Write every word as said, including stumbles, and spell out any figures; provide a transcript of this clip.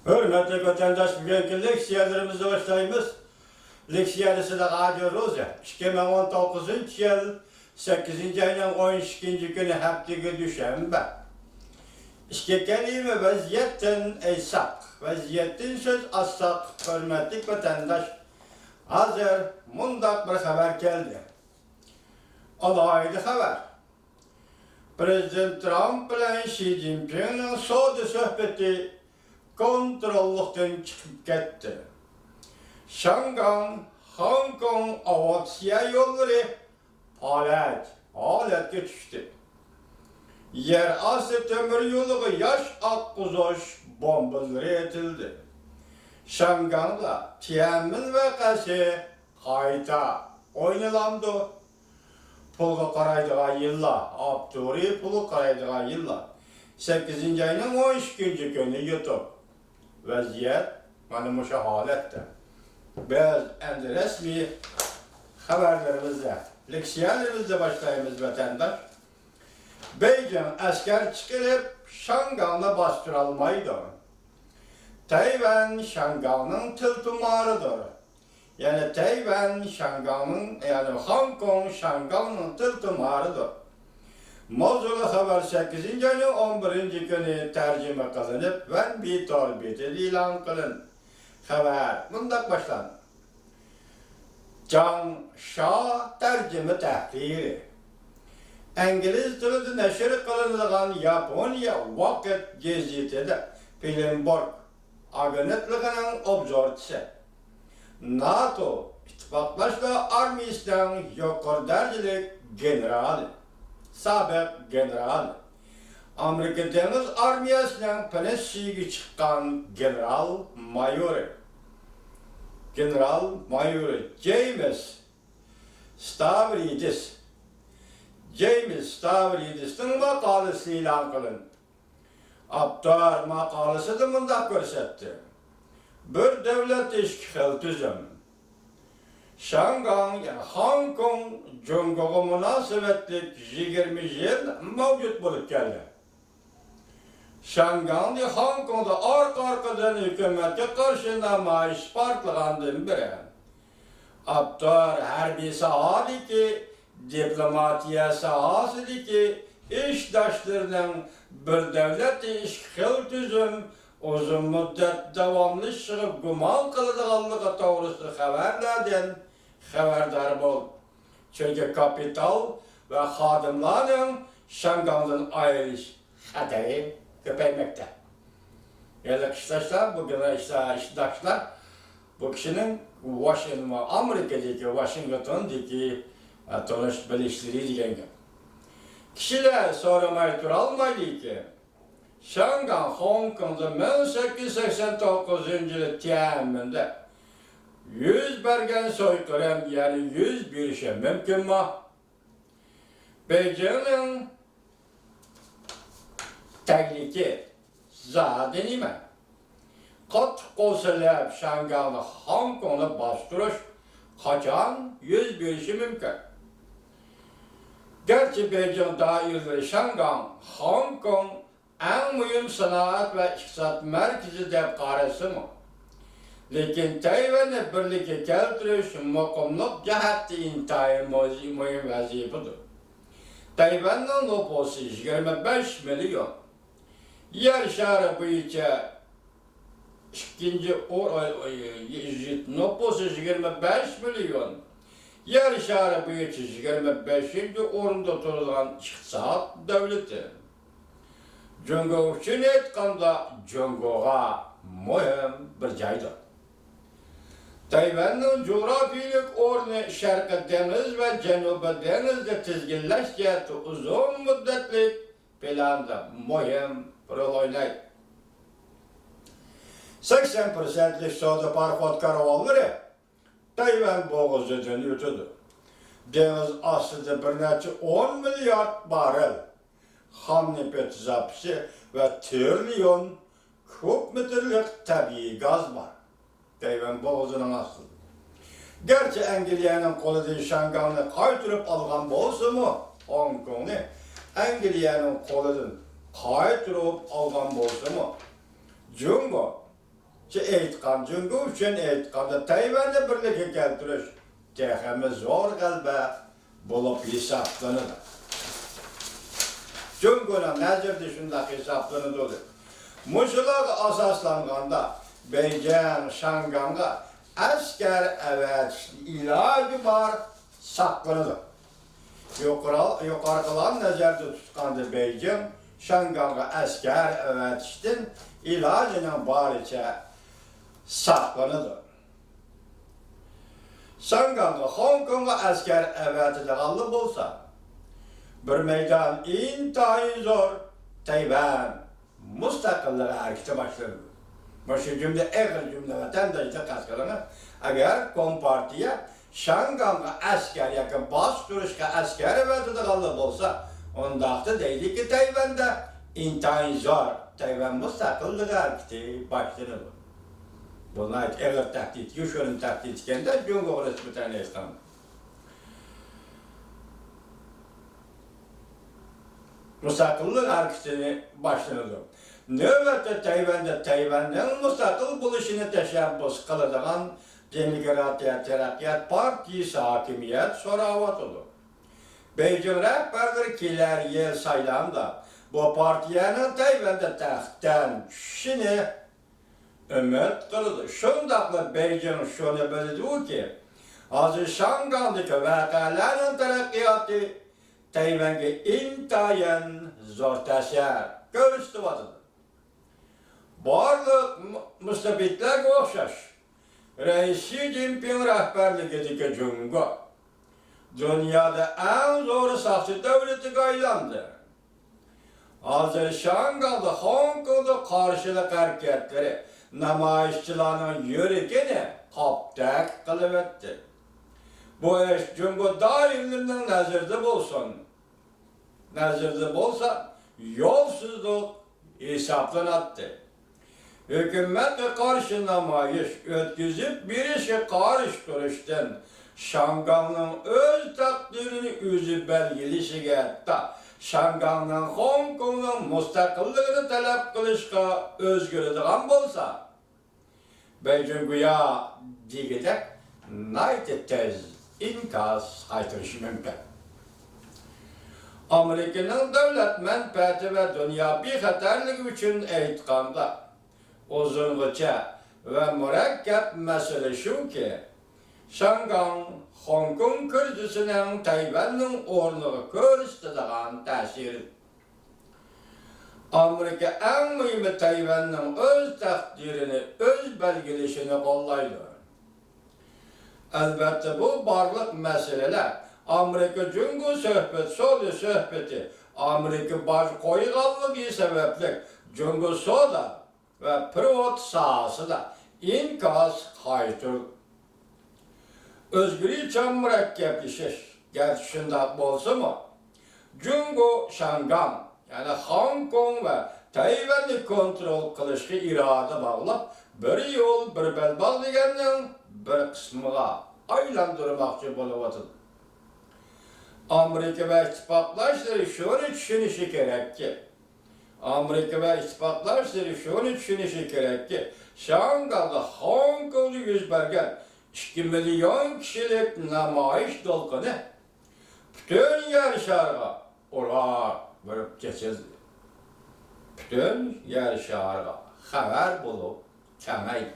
ھۆرمەتلىك ۋەتەنداش، بۈگۈنكى لېكسىيەلىرىمىزنى باشلايمىز. لېكسىيەنى سىلەرگە ھاجى روزى، ئىككى مىڭ ئون توققۇزىنچى يىل سەككىزىنچى ئاينىڭ ئون ئىككىنچى كۈنى، ھەپتىگە دۈشەنبە. ئىككى كەلىمە ۋەزىيەتتىن ئېيتساق، ۋەزىيەتتىن سۆز ئاچساق، ھۆرمەتلىك ۋەتەنداش، ھازىر مۇنداق بىر خەۋەر كەلدى. ئالاھىدە خەۋەر. پرېزىدېنت ترامپ بىلەن شى جىنپىڭنىڭ سودا سۆھبىتى كونتروللۇقتىن چىقىپ كەتتى. شياڭگاڭ، خوڭكوڭ ئاۋىئاتسىيە يوللىرى پالەچ ھالەتكە چۈشتى. يەر ئاستى تۆمۈر يولىغا ياش ئاققۇزۇش بومبىلىرى ئېتىلدى. شياڭگاڭدا تيەنئەنمېن ۋەقەسى قايتا ئوينىلامدۇ؟ پۇلغا قارايدىغان يىللار، ئاپتورى پۇلغا قارايدىغان يىللار. سەككىزىنچى ئاينىڭ ئون ئىككىنچى كۈنى يۇتۇپ. ۋەزىيەت مانا مۇشۇ ھالەتتە. بىز ئەمدى رەسمىي خەۋەرلىرىمىزدە، لېكسىيەلىرىمىزدە باشلايمىز، ۋەتەنداش. بېيجىڭ ئەسكەر چىقىرىپ، شياڭگاڭنى باستۇرالمايدۇ. تەيۋەن شياڭگاڭنىڭ تىل تۇمارىدۇر. يەنى تەيۋەن شياڭگاڭنىڭ، يەنى خوڭكوڭ شياڭگاڭنىڭ تىل تۇمارىدۇر. ماۋزۇلۇق خەۋەر سەككىزىنچى ئاينىڭ ئون بىرىنچى كۈنى تەرجىمە قىلىنىپ، ۋەنبى تور بېتىدە ئېلان قىلىندى. خەۋەر مۇنداق باشلاندى. جاڭ شا تەرجىمە تەھرىرى. ئىنگلىز تىلىدا نەشر قىلىنىدىغان ياپونىيە ۋاقىت گېزىتىدە بلۇمبېرگ ئاگېنتلىقىنىڭ ئوبزورچىسى، ناتو ئىتتىپاقداشلار ئارمىيىسىنىڭ يۇقىرى دەرىجىلىك گېنېرالى، سابىق گېنېرالى، ئامېرىكا دېڭىز ئارمىيەسىنىڭ پېنسىيىگە چىققان گېنېرال مايورى، گېنېرال مايورى جېيمىس ستاۋرىدىس، جېيمىس ستاۋرىدىسنىڭ ماقالىسى ئېلان قىلىندى. ئاپتور ماقالىسىدە مۇنداق كۆرسەتتى: بىر دۆلەت ئىككى خىل تۈزۈم. شياڭگاڭ، يەنى خوڭكوڭ جۇڭگوغا مۇناسىۋەتلىك يىگىرمە يىل مەۋجۇت بولۇپ كەلدى. شياڭگاڭدىن خوڭكوڭدا ئارقا-ئارقىدىن ھۆكۈمەتكە قارشى نامايىش پارتلىغاندىن بېرى، ئاپتور ھەربىي ساھەدىكى، دىپلوماتىيە ساھەسىدىكى ئىشداشلىرىنىڭ بىر دۆلەت ئىككى خىل تۈزۈم ئۇزۇن مۇددەت داۋاملىشىشىغا گۇمان قىلىدىغانلىقى توغرىسىدا خەۋەرلەردىن خەۋەردار بولدى. چۈنكى كاپىتال ۋە خادىملارنىڭ شياڭگاڭدىن ئايرىلىش خەتىرى كۆپەيمەكتە. ھېلىقى ئىشداشلار، بۇ گېنېرال ئىشداشلار، بۇ كىشىنىڭ ۋاشىنگتون، ئامېرىكىدىكى ۋاشىنگتوندىكى، ئە، تونۇش بىلىشلىرى دېگەن گەپ. كىشىلەر سورىماي تۇرالمايدىكى، شياڭگاڭ خوڭكوڭدا مىڭ سەككىز يۈز سەكسەن توققۇزىنچى يىلى تيەنئەنمېندا يۈز بەرگەن سويقىرىم يەنە يۈز بېرىشى مۇمكىنمۇ؟ بېيجىڭنىڭ تەگلىكى زادى نېمە؟ قاتتىق قول سېلىپ، شياڭگاڭنى، خوڭكوڭنى باستۇرۇش قاچان يۈز بېرىشى مۇمكىن؟ گەرچە بېيجىڭ دائىرىلىرى شياڭگاڭ، خوڭكوڭ ئەڭ مۇھىم سانائەت ۋە ئىقتىساد مەركىزى دەپ قارىسىمۇ، لېكىن تەيۋەننى بىرلىككە كەلتۈرۈش مۇقىملىق جەھەتتە ئىنتايىن مۇ-، مۇھىم ۋەزىپىدۇر. تەيۋەننىڭ نوپۇسى يىگىرمە بەش مىليون. يەر شارى بويىچە ئىككىنچى ئور-، ئاي، ئاي، نوپۇسى يىگىرمە بەش مىليون. يەر شارى بويىچە يىگىرمە بەشىنچى ئورۇندا تۇرىدىغان ئىقتىساد دۆلىتى. جۇڭگو ئۈچۈن ئېيتقاندا، جۇڭگوغا مۇھىم بىر جايدۇر. تەيۋەننىڭ جۇغراپىيىلىك ئورنى شەرقىي دېڭىز ۋە جەنۇبىي دېڭىزنى تىزگىنلەش جەھەتتە ئۇزۇن مۇددەتلىك پىلاندا مۇھىم رول ئوينايدۇ. سەكسەن پىرسەنتلىك سودا پاراخوت كارۋانلىرى تەيۋەن بوغۇزىدىن ئۆتىدۇ. دېڭىز ئاستىدا بىر نەچچە ئون مىليارد باررېل خام نېفىت زاپىسى ۋە تىرىليون كۇب مېتىرلىق تەبىئىي گاز بار. تەيۋەن بوغۇزىنىڭ ئاستىدا. گەرچە ئەنگلىيەنىڭ قولىدىن شياڭگاڭنى قايتۇرۇپ ئالغان بولسىمۇ، خوڭكوڭنى ئەنگلىيەنىڭ قولىدىن قايتۇرۇپ ئالغان بولسىمۇ، جۇڭگو ئېيتقان، جۇڭگو ئۈچۈن ئېيتقاندا، تەيۋەننى بىرلىككە كەلتۈرۈش تېخىمۇ زور غەلىبە بولۇپ ھېسابلىنىدۇ. جۇڭگونىڭ نەزىرىدە شۇنداق ھېسابلىنىدۇ. مۇشۇلارغا ئاساسلانغاندا، بېيجىڭ شياڭگاڭغا ئەسكەر ئەۋەتىشتىن ئىلاجى بار ساقلىنىدۇ. يۇقىرى-، يۇقىرىقىلارنى نەزەردە تۇتقاندا، بېيجىڭ شياڭگاڭغا ئەسكەر ئەۋەتىشتىن ئىلاجىنىڭ بارىچە ساقلىنىدۇ. شياڭگاڭغا، خوڭكوڭغا ئەسكەر ئەۋەتىدىغانلا بولسا، بىر مەيدان ئىنتايىن زور تەيۋەن مۇستەقىللىقى ھەرىكىتى باشلىنىدۇ. مۇشۇ جۈملە ئېغىر جۈملە، ۋەتەنداش، دىققەت قىلىڭ. ئەگەر كومپارتىيە شياڭگاڭغا ئەسكەر ياكى باستۇرۇشقا ئەسكەر ئەۋەتىدىغانلا بولسا، ئۇنداقتا دەيلىكى، تەيۋەندە ئىنتايىن زور تەيۋەن مۇستەقىللىقى ھەرىكىتى باشلىنىدۇ. بۇ ناھايىتى ئېغىر تەھدىت، يوشۇرۇن تەھدىت ئىكەن-دە، جۇڭگوغا نىسبەتەن ئېيتقاندا. مۇستەقىللىق ھەرىكىتىنى باشلىدى. نۆۋەتتە تەيۋەندە تەيۋەننىڭ مۇستەقىل بولۇشىنى تەشەببۇس قىلىدىغان دېموكراتىيە تەرەققىيات پارتىيىسى ھاكىمىيەت سوراۋاتىدۇ. بېيجىڭ رەھبەرلىرى كېلەر يىل سايلامدا بۇ پارتىيەنىڭ تەيۋەندە تەختتىن چۈشۈشىنى ئۈمىد قىلىدۇ. شۇنداقلا بېيجىڭ شۇنى بىلىدۇكى، ھازىر شياڭگاڭدىكى ۋەقەلەرنىڭ تەرەققىياتى تەيۋەنگە ئىنتايىن زور تەسىر كۆرسىتىۋاتىدۇ. بارلىق مۇ-، مۇستەبىتلەرگە ئوخشاش، رەئىس شى جىنپىڭ رەھبەرلىكىدىكى جۇڭگو دۇنيادا ئەڭ زور ساقچى دۆلىتىگە ئايلاندى. ھازىر شياڭگاڭدا، خوڭكوڭدا قارشىلىق ھەرىكەتلىرى، نامايىشچىلارنىڭ يۈرىكىنى قاپتەك قىلىۋەتتى. بۇ ئىش جۇڭگو دائىرىلىرىنىڭ نەزىرىدە بولسۇن، نەزىرىدە بولسا، يولسىزلىق ھېسابلىناتتى. ھۆكۈمەتكە قارشى نامايىش ئۆتكۈزۈپ بېرىشكە قارشى تۇرۇشتىن، شياڭگاڭنىڭ ئۆز تەقدىرىنى ئۆزى بەلگىلىشىگە، ھەتتا شياڭگاڭنىڭ خوڭكوڭنىڭ مۇستەقىللىقىنى تەلەپ قىلىشقا ئۆزگىرىدىغان بولسا، بېيجىڭ گويا دېگۈدەك ناھايىتى تېز ئىنكاس قايتۇرۇشى مۇمكىن. ئامېرىكىنىڭ دۆلەت مەنپەئەتى ۋە دۇنيا بىخەتەرلىكى ئۈچۈن ئېيتقاندا، ئۇزۇنغىچە ۋە مۇرەككەپ مەسىلە شۇكى، شياڭگاڭ، خوڭكوڭ كىرىزىسىنىڭ تەيۋەننىڭ ئورنىغا كۆرسىتىدىغان تەسىرى. ئامېرىكا ئەڭ مۇھىمى تەيۋەننىڭ ئۆز تەقدىرىنى ئۆز بەلگىلىشىنى قوللايدۇ. ئەلۋەتتە، بۇ بارلىق مەسىلىلەر ئامېرىكا جۇڭگو سۆھبەت سودا سۆھبىتى، ئامېرىكا باج قويغانلىقى سەۋەبلىك جۇڭگو سودا ۋە پېرېۋوت ساھەسىدە ئىنكاس قايتۇرۇپ، ئۆزگىچە مۇرەككەپلىشىش. گەرچە شۇنداق بولسىمۇ، جۇڭگو شياڭگاڭ، يەنى خوڭكوڭ ۋە تەيۋەننى كونترول قىلىشقا ئىرادە باغلاپ، بىر يول، بىر بەلباغ دېگەننىڭ بىر قىسمىغا ئايلاندۇرماقچى بولۇۋاتىدۇ. ئامېرىكا ۋە ئىتتىپاقداشلىرى شۇنى چۈشىنىشى كېرەككى، ئامېرىكا ۋە ئىتتىپاقداشلىرى شۇنى چۈشىنىشى كېرەككى، شياڭگاڭدا، خوڭكوڭدا يۈز بەرگەن ئىككى مىليون كىشىلىك نامايىش دولقۇنى پۈتۈن يەر شارىغا ئۇرار بولۇپ چېچىلدى. پۈتۈن يەر شارىغا خەۋەر بولۇپ كېڭەيدى.